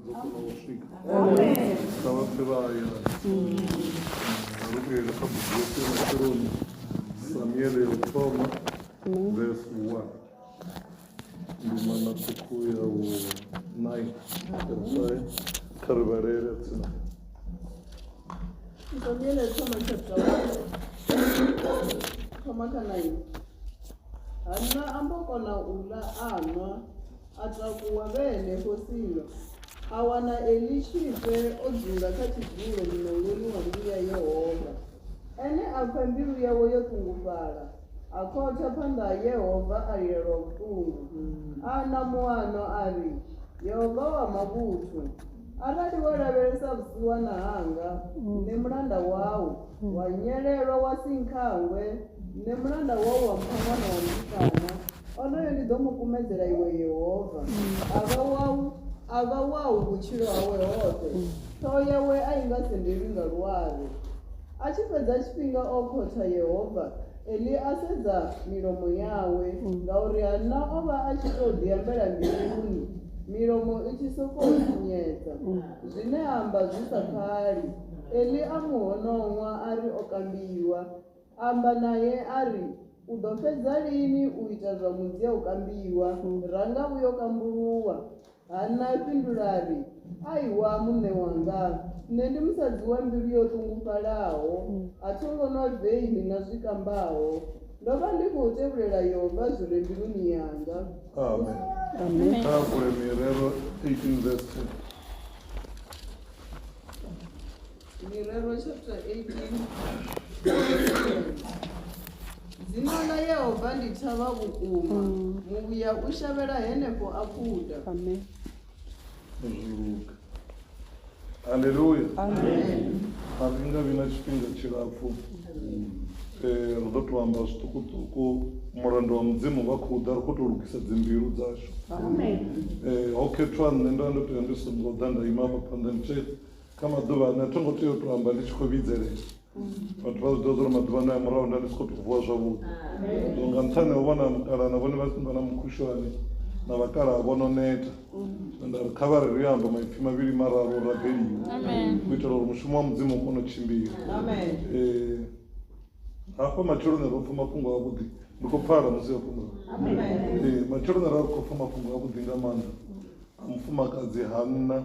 dzo kona u swika kha vha pfe vha hayani. Ri vhuyele kha bugu yashu ya matsheloni, Samuele ya u thoma verse 1 ndimana ṱhukhu ya u 9 Nyasaye kha ri vhalele tsina. Samuele ya thoma chapter 1 thoma kha 9. Hanna a mbo kona u ḽa a nwa A takuwa vhe henefho Silo, a wana Eli tshifhe o dzula kha tshidzulo muṋangoni wa nnḓu ya Yehova. Ene a pfa mbilu yawe yo ṱungufhala, a khotha phanḓa ha Yehova a lila lwa vhuṱungu. A ana muano a ri, Yehova wa mavhuthu, arali wa lavhelesa vhusiwana hanga, nṋe mulanda wau, wa nnyelelwa wa si nkhangwe, nṋe mulanda wau wa mpha ṅwana wa mutukana, Onoyo ndi ḓo mu kumedzela iwe Yehova, a vha wau, a vha wau vhutshilo hawe hoṱhe, ṱhoho yawe a i nga sendelwi nga luare. A tshi fhedza tshifhinga o khotha Yehova, Eli a sedza milomo yawe, ngauri Hanna o vha a tshi tou ḓiambela mbiluni, milomo i tshi sokou sinyedza, zwine a amba zwi sa pfali. Eli a mu honoṅwa a ri o kambiwa. Amba nae a ri, U ḓo fhedza lini u ita zwa mudzia u kambiwa? Ranga u yo kambuluwa. Hanna a fhindula a ri, Aiwa, muṋe wanga, nṋe ndi musadzi wa mbilu yo ṱungufhalaho, a tho ngo nwa veini na zwi kambaho. Ndo vha ndi khou tevhulela Yehova zwi re mbiluni yanga. Amen. Amen. Kha vule Mirero 18 verse 10. Mirero chapter 18 Dzina ḽa Yehova ndi thavha vhukuma, muvhuya u shavhela henefho a khuda. Amen. Zwo luga. Haleluya. A ri nga vhi na tshifhinga tshilapfu. Eh, ri ḓo tou amba zwiṱukuṱuku mulandu wa mudzimu vha khou ḓa ri khou tou lugisa dzimbilu dzashu. Eh, ho khethwa nṋe nda ndo tea ndi songo ḓa nda ima hafha phanḓa ndi tshi Kha maḓuvha ane a tho ngo tea u tou amba ndi tshi khou vhidzelela vhathu vha zwi ḓivha uri maḓuvha ano a murahu nda ndi si khou tou vuwa zwavhuḓi. Zwino nga nṱhani ha u vhona mukalana vhone vha na mukhushwane na vhakalaha vho no neta, zwino nda ri kha vha ri ri yo amba maipfi mavhili mararu u rabeliwe u itela uri mushumo wa Mudzimu u kone u tshimbila. Hafha matsheloni ro pfa mafhungo avhuḓi, ndi khou pfala musi hafho murahu. Matsheloni ra ri khou pfa mafhungo avhuḓi nga maanḓa. A mufumakadzi Hanna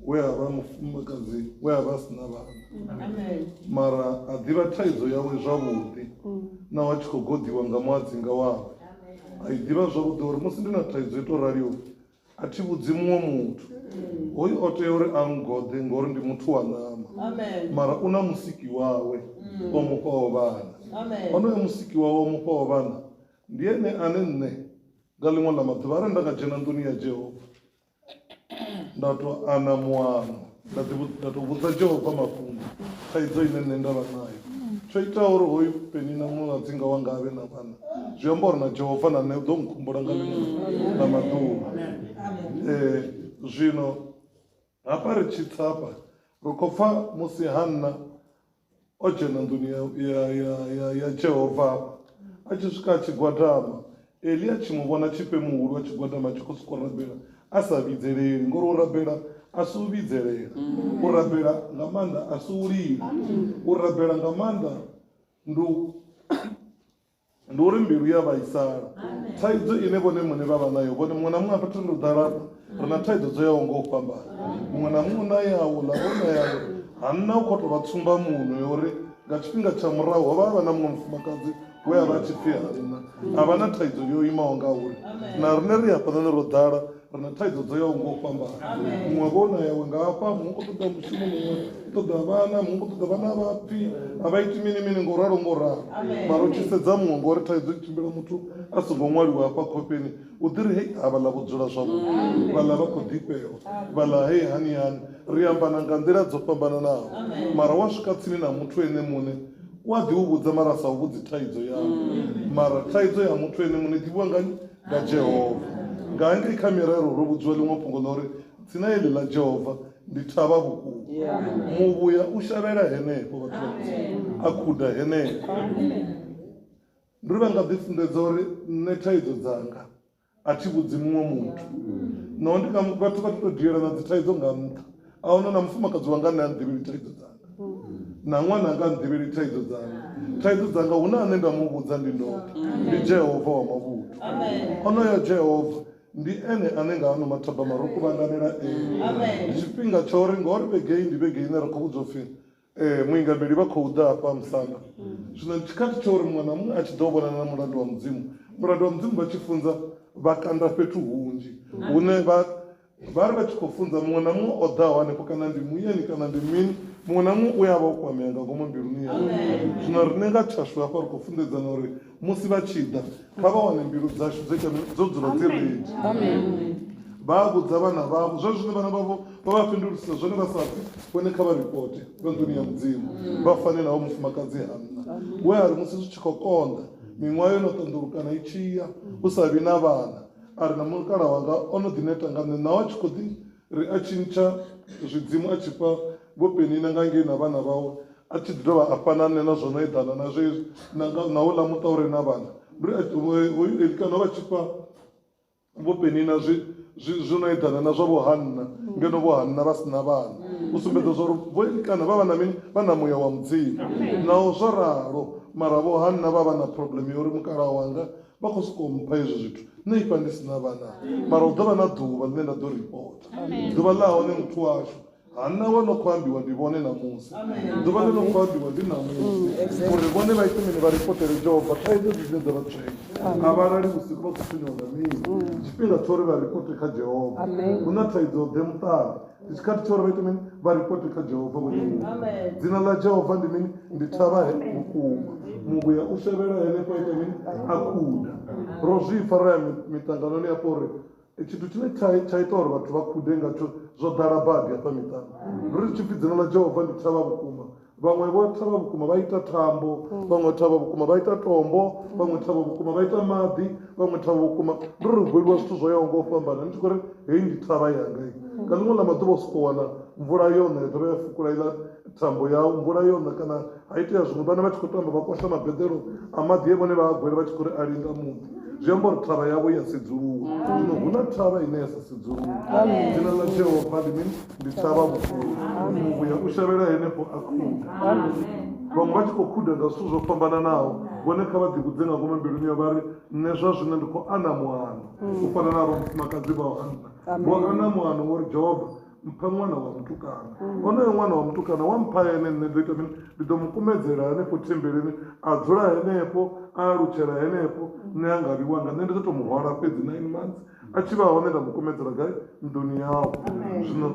we a vha mufumakadzi we a vha a si na vhana mara a ḓivha thaidzo yawe zwavhuḓi naho a tshi khou goḓiwa nga muhadzinga wawe a i ḓivha zwavhuḓi uri musi ndi na thaidzo i to raliho a thi vhudzi muṅwe muthu hoyu o tea uri a ngoḓe ngori ndi muthu wa ṋama mara u na musiki wawe o mufhaho vhana onoyo musiki wawe o mufhaho vhana ndi ene ane nṋe Nga ḽiṅwe ḽa maḓuvha arali nda nga dzhena nḓuni ya Jehova nda to ana muano nda ḓi nda to vhudza Jehova mafhungo thaidzo ine nṋe nda vha nayo tsho itaho uri hoyu Penina muladzinga wanga avhe na vhana zwi amba uri na Jehova na nṋe u ḓo nkhumbula nga ḽiṅwe ḽa maḓuvha. Zwino Hafha ri tshi tsa hafha, ri khou pfa musi Hanna o dzhena nḓuni ya, ya, ya, ya, ya Jehova hafha, a tshi swika a tshi gwadama. Eli a tshi mu vhona tshifhe muhulu a tshi gwadama a tshi khou sokou rabela a sa vhidzeleli, ngori u rabela a si u vhidzelela, u rabela nga maanḓa a si u lila, u rabela nga maanḓa ndi u Ndi uri mbilu ya vhaisala. Thaidzo ine vhone muṋe vha vha nayo, vhone muṅwe na muṅwe hafha ro ḓala hafha, ri na thaidzo dzo yaho nga u fhambana. Muṅwe na muṅwe na yawe, ḽa vha na yawe. Hanna u khou tou vha tsumbamuno ya uri nga tshifhinga tsha murahu ho vha vha na muṅwe mufumakadzi we a vha a tshi pfi Hanna, a vha na thaidzo yo imaho nga uri. Na riṋe ri hafhanoni ro ḓala ri na thaidzo dzo yaho nga u fhambana. Muṅwe vho na yawe nga hafha, muṅwe u khou ṱoḓa mushumo, muṅwe u ṱoḓa vhana, muṅwe u khou ṱoḓa vhana vha pfhi a vha iti mini mini ngo ralo ngo ralo. Mara u tshi sedza muṅwe ngori thaidzo i tshimbila muthu a songo ṅwaliwa hafha khofheni u ḓi ri hei havhaḽa vho dzula zwavhuḓi, vhaḽa vha khou ḓifhelwa, vhaḽa hei hani hani. Ri ambana nga nḓila dzo fhambananaho mara wa swika tsini na muthu ene muṋe u a ḓi u vhudza mara a sa u vhudzi thaidzo yawe. Mara thaidzo ya muthu ene muṋe i ḓivhiwa nga nnyi? Nga Jehova. Nga hangei kha Mirero ro vhudziwa ḽiṅwe fhungo ḽa uri dzina heḽi ḽa Jehova ndi thavha vhukuma. Muvhuya u shavhela henefho vhathu vha Mudzimu, a khuda henefho. Ndi uri vha nga ḓi funḓedza uri nṋe thaidzo dzanga A thi vhudzi muṅwe muthu. Naho ndi nga vhathu vha tou diela na dzithaidzo nga nṱha. A huna na mufumakadzi wanga ane a nḓivheli thaidzo dzanga. Na ṅwana anga a nḓivheli thaidzo dzanga. Thaidzo dzanga hu na ane nda mu vhudza ndi ndoṱhe. Ndi Jehova wa mavhuthu. Onoyo Jehova ndi ene ane nga ano mathabama ro kuvhanganela ene. Ndi tshifhinga tsha uri ngauri vhege iyi ndi vhege ine ra khou vhudzwa upfhi Ee, muingameli vha khou ḓa hafha musanda. Zwino ndi tshikhathi tsha uri muṅwe na muṅwe a tshi ḓo vhonana na mulandu wa Mudzimu. Mulandu wa Mudzimu vha tshi funza vha kanda fhethu hunzhi hune vha vha ri vha tshi khou funza muṅwe na muṅwe o ḓaho hanefho kana ndi muyeni kana ndi mini muṅwe na muṅwe u ya vha o kwamea nga ngomu mbiluni yawe. Zwino riṋe nga tshashu hafha ri khou funḓedzana uri musi vha tshi ḓa kha vha wane mbilu dzashu dzo ita mini? Dzo dzula dzi ready. Vha vhudza vhana vhavho zwa zwine vhana vhavho vha vha fhindulisa zwone vha sa pfi vhone kha vha ripote vha nḓuni ya Mudzimu vha fane naho mufumakadzi Hanna we a ri musi zwi tshi khou konḓa miṅwaha yo no ṱanḓulukana i tshi ya u sa vhi na vhana a ri na mukala wanga o no ḓi neta nga nṋe naho a tshi khou ḓi ri a tshi ntsha zwidzimu a tshi fha vho Penina nga ngei na vhana vhawe a tshi ḓi dovha a fha na nṋe na zwo no eḓana na zwezwi na houḽa muṱa u re na vhana ndi uri hoyu Elikana o vha tshi fha vho Penina zwi zwi no eḓana na zwa vho Hanna ngeno vho Hanna vha si na vhana u sumbedza zwa uri vho Elikana vha vha na mini vha na muya wa Mudzimu naho zwo ralo mara vho Hanna vha vha na problem ya uri mukalaha wanga vha khou sokou mpha hezwi zwithu nṋe ifha ndi si na vhana mara hu ḓo vha na ḓuvha ḽine nda ḓo ripota ḓuvha ḽa hone muthu washu Hanna wa no khou ambiwa ndi vhone ṋamusi. Ḓuvha ḽi no khou ambiwa ndi ṋamusi. Uri vhone vha ite mini vha ripotele Jehova thaidzo dzi dzine dza vha tswenya. A vha lali vhusiku vha khou tswenyiwa nga mini. Ndi tshifhinga tsha uri vha ripote kha Jehova. Hu na thaidzo ḓe muṱani. Ndi tshikhathi tsha uri vha ite mini vha ripote kha Jehova vhone muṋe. Dzina ḽa Jehova ndi mini? Ndi thavha vhukuma. Muvhuya u shavhela henefho a ita mini? A khuda. Ro zwi pfa ro ya miṱanganoni hafho uri Tshithu tshine tsha tsha ita uri vhathu vha khude ngatsho zwo ḓala badi hafha miṱani. Ndi uri tshi pfi dzina ḽa Jehova ndi thavha vhukuma. Vhaṅwe vho thavha vhukuma vha ita thambo, vhaṅwe thavha vhukuma vha ita tombo, vhaṅwe thavha vhukuma vha ita maḓi, vhaṅwe thavha vhukuma ndi uri ri gweliwa zwithu zwo yaho nga u fhambana. Ni tshi khou ri heyi ndi thavha yanga iyi. Nga ḽiṅwe ḽa maḓuvha u sokou wana mvula yo ṋa ya dovha ya fukula iḽa thambo yau, mvula yo ṋa kana ha itea zwiṅwe vhana vha tshi khou tamba vha kwasha mabeḓelo a maḓi e vhone vha a gwela vha tshi khou ri a linda muḓi zwi amba uri thavha yavho ya sedzuluwa zwino hu na thavha ine ya sa sedzuluwa dzina ḽa Jehova ndi mini ndi thavha vhukuma muvhuya u shavhela henefho a khuda vhaṅwe vha tshi khou khuda nga zwithu zwo fhambananaho vhone kha vha ḓivhudze nga ngomu mbiluni yavho vha ri nṋe zwa zwino ndi khou ana muano u fana na vha mufumakadzi vha Hanna vho ana muano wo ri Jehova mpha ṅwana wa mutukana mm. Onoyo ṅwana wa mutukana wa mpha ene nṋe ndo ita mini ndi ḓo mu kumedzela hanefho thembeleni a dzula henefho a alutshela henefho nṋe a nga vhi wanga nṋe ndi ḓo tou mu hwala fhedzi 9 months a tshi vha hone nda mu kumedzela gai nḓuni yawe. Zwino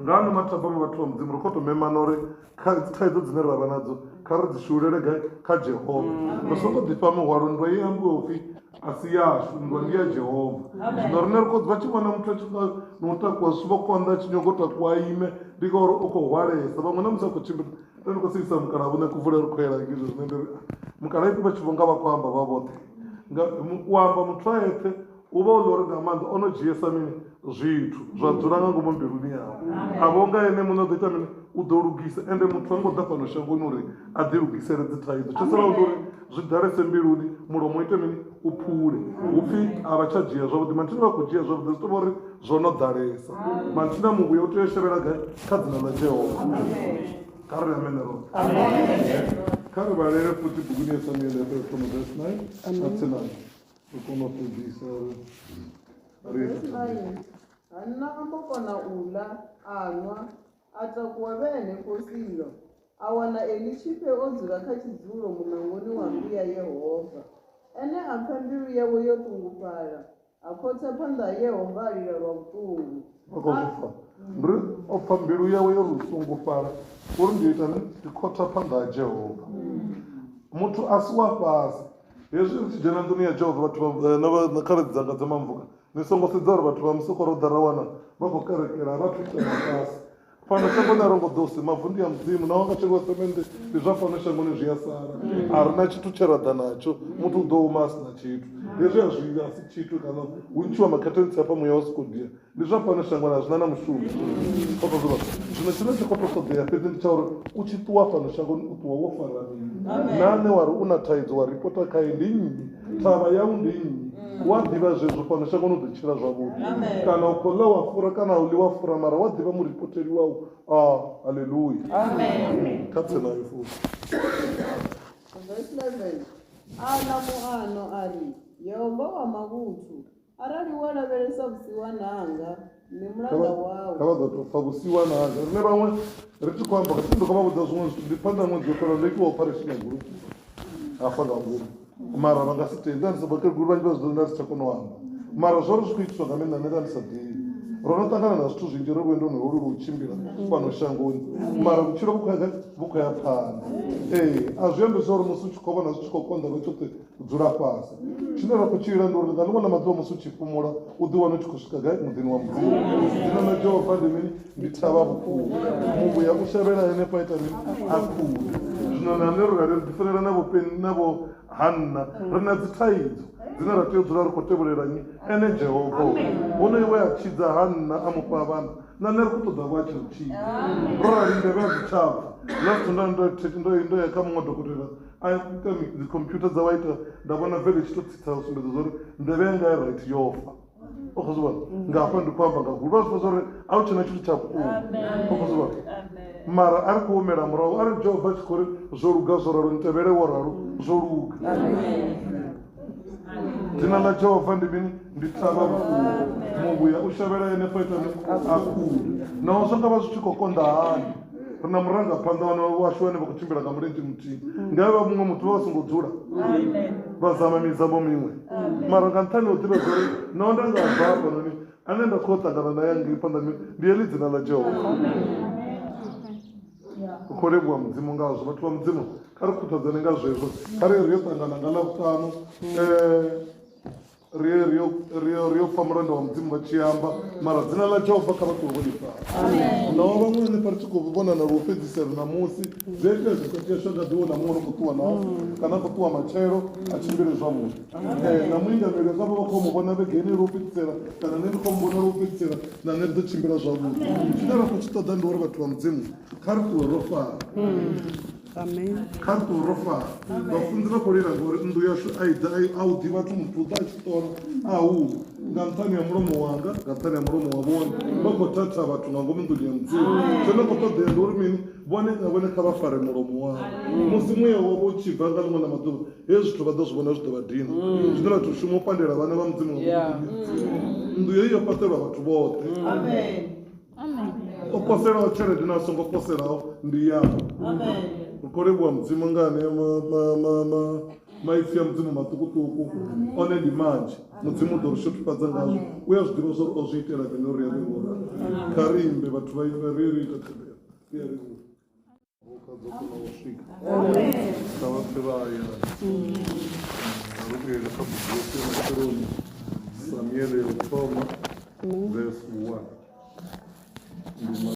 nga ano mathabama vhathu vha Mudzimu ri khou tou memana uri kha thaidzo dzine ra vha nadzo kha ri dzi shulele gai kha Jehova ri songo ḓifha muhwalo nndwa i ambiwa upfhi a si yashu nndwa ndi ya Jehova. Zwino riṋe ri khou vha tshi vhona muthu a tshi nga no takuwa zwi vho konḓa a tshi nyago u takuwa a ime ndi ngauri u khou hwalesa vhaṅwe na musi a khou tshimbila nda ndi khou sedzisa mukala vhune kuvhule ri khou yela ngizwo zwine ndi ri mukala ipfi vha tshi vho nga vha khou amba vha vhoṱhe nga u amba muthu a eṱhe u vha u ḽo uri nga maanḓa o no dzhiesa mini zwithu zwa dzula nga ngomu mbiluni yawe a vho nga ene muṋe u ḓo ita mini u ḓo lugisa ende muthu ha ngo ḓa fhano shangoni uri a ḓi lugisele dzi thaidzo tsho salaho ndi uri zwi ḓalese mbiluni mulomo u ite mini u phule hu pfhi a vha tsha dzhia zwavhuḓi mathina vha khou dzhia zwavhuḓi zwi tou vha uri zwo no ḓalesa mathina muvhuya u tea u shavhela gai kha dzina ḽa Jehova kha ri amene roṱhe kha ri vhalele futhi buguni ya Samuele ya thoma verse 9 up to 9 ri kone u fhedzisa uri ri Verse 9 Hanna a mbo kona u ḽa, a nwa, a takuwa vhe henefho Silo, a wana Eli tshifhe o dzula kha tshidzulo muṋangoni wa nnḓu ya Yehova. Ene a pfa mbilu yawe yo ṱungufhala, a khotha phanḓa ha Yehova a lila lwa vhuṱungu. Vha khou zwi pfa ndi uri o pfa mbilu yawe yo ri ṱungufhala uri ndi ita mini ndi khotha phanḓa ha Jehova muthu a si wa fhasi Hezwi ri tshi dzhena nḓuni ya Jehova vhathu vha na vha khaladzi dzanga dza mamvuka ni songo sedza uri vhathu vha musoko ro ḓa ra wana vha khou kerekela vha thu ita mafhasi fhano shangoni a ro ngo ḓo si mavu ndi ya Mudzimu naho nga tsheliwa semende ndi zwa fhano shangoni zwi a sala a ri na tshithu tshe ra ḓa natsho muthu u ḓo huma a si na tshithu hezwi a zwi a si tshithu kana hu ntshiwa makhathentsi hafha muya wa sokou dia ndi zwa fhano shangoni a zwi na na mushumo zwino tshine tsha khou tou ṱoḓea fhedzi ndi tsha uri u tshi ṱuwa fhano shangoni u ṱuwa wo fara mini na ane wa ri u na thaidzo wa ripota khae ndi nnyi thavha yau ndi nnyi. Wa ḓivha zwezwo fhano shangoni u ḓo tshila zwavhuḓi. Kana u khou ḽa wa fura kana a u ḽi wa fura mara wa ḓivha muripoteli wau. Ah, haleluya. Kha pfe nayo futhi. Verse 11 A ana muano a ri, Yehova wa mavhuthu, arali wa lavhelesa vhusiwana hanga, nṋe mulanda wau. Kha vha ḓo tou pfa vhusiwana hanga. Riṋe vhaṅwe ri tshi khou amba kha ndi khou vha vhudza zwiṅwe zwithu ndi phanḓa ṅwedzi wo fhela ndo itiwa operation ya gulugulu hafha nga ngomu mara vha nga si tende nda ndi sa vhakegulu vhanzhi vha zwi ḓo nda si tsha kona u amba mara zwo ri zwi khou itiswa nga mina nṋe nda ndi sa ḓivhi ro no ṱangana na zwithu zwinzhi ri lwendoni holu lwo u tshimbila fhano shangoni mara vhutshilo vhu khou ya vhu khou ya phanḓa ee a zwi ambi zwa uri musi u tshi khou vhona zwi tshi khou konḓa lwa tshoṱhe u dzula fhasi tshine ra khou tshila ndi uri nga ḽiṅwe ḽa maḓuvha musi u tshi fhumula u ḓi wana u tshi khou swika gai muḓini wa mudzimu dzina ḽa jehova ndi mini ndi thavha vhukuma muvhuya u shavhela henefho a ita mini a khule zwino na nṋe ro rali ri ḓi fanela na vho peni na vho hanna ri na dzithaidzo dzine ra tea u dzula ri khou tevhulela nnyi ene jehova huno iwe a tshidza hanna a mufha vhana na nṋe ri khou ṱoḓa vho a tshi ri tshidza ro rali nḓevhe a dzi tshabva last ndo ya kha muṅwe dokotela a ita dzikhompyutha dza wa ita nda vhona vele tshi to tsitsa u sumbedza zwa uri nḓevhe yanga ya right yo fa o khou zwi vhona nga hafha ndi khou amba nga gulu vha zwi pfa zwa uri a hu tshena tshithu tsha vhukuma o khou zwi vhona mara a ri khou humela murahu a ri jehova tshi khou ri zwo luga zwo ralo ntevhele wo ralo zwo luga dzina ḽa jehova ndi mini ndi thavha vhukuma muvhuya u shavhela henefho ita mini a kule naho zwa nga vha zwi tshi khou konḓa hani ri na murangaphanḓa wane washu ane vha khou tshimbila nga mulenzhe muthihi nga vha muṅwe muthu vha vha songo dzula vha zama mizamo miṅwe mara nga nṱhani ha u ḓivha zwa uri naho nda nga bva hafhanoni ane nda khou ṱangana naye ngei phanḓa ndi heḽi dzina ḽa jehova ri khou livhuwa mudzimu ngazwo vhathu vha mudzimu kha ri khuthadzane nga zwezwo kha ri ri yo ṱangana nga ḽavhuṱanu um ri ye ri yo pfa mulanda wa mudzimu vha tshi amba mara dzina ḽa jehova kha vha ṱuwe vho ḽifara naho vhaṅwe hanefha ri tshi khou vhonana lwo fhedzisela ṋamusi zwi a itea vhukati hashu a nga ḓi wana muṅwe ri khou ṱuwa nao kana a khou ṱuwa matshelo a tshimbile zwavhuḓi na muingameli nga vha vha khou mu vhona vhege ine lwo fhedzisela kana nṋe ndi khou mu vhona lwo fhedzisela na nṋe ri ḓo tshimbila zwavhuḓi tshine ra khou tshi ṱoḓa ndi uri vhathu vha mudzimu kha ri ṱuwe ro fara kha ri ṱuwe ro fara vhafunzi vha khou lila ngori nnḓu yashu a i ḓa a u ḓi vhathu muthu u ḓa a tshi ṱola a huma nga nṱhani ha mulomo wanga nga nṱhani ha mulomo wa vhone vha khou thatha vhathu nga ngomu nḓuni ya mudzimu zwino khou ṱoḓea ndi uri mini vhone na vhone kha vha fare mulomo wavho musi muya wavho u tshi bva nga ḽiṅwe ḽa maḓuvha hezwi zwithu vha ḓo zwi vhona zwi ḓo vha dina zwine vhathu shuma u pandela vhana vha mudzimu nga ngomu nnḓu heyi yo fhaṱelwa vhathu vhoṱhe o poselaho tshelede na a songo poselaho ndi yavho ri khou livhuwa mudzimu nga anea maipfi a mudzimu maṱukuṱuku one ndi manzhi mudzimu u ḓo ri shotufhadza ngazwo u ya zwi ḓivha zwa uri o zwi itela mini uri ri vhora kha ri imbe vhathu vha imbe ri ri ita thabelo ri a livhuwa vhuka dzo kona u swika kha vha pfe vha hayani ri vhuyele kha bugu yashu ya matsheloni samuele ya u thoma verse 1 ndima.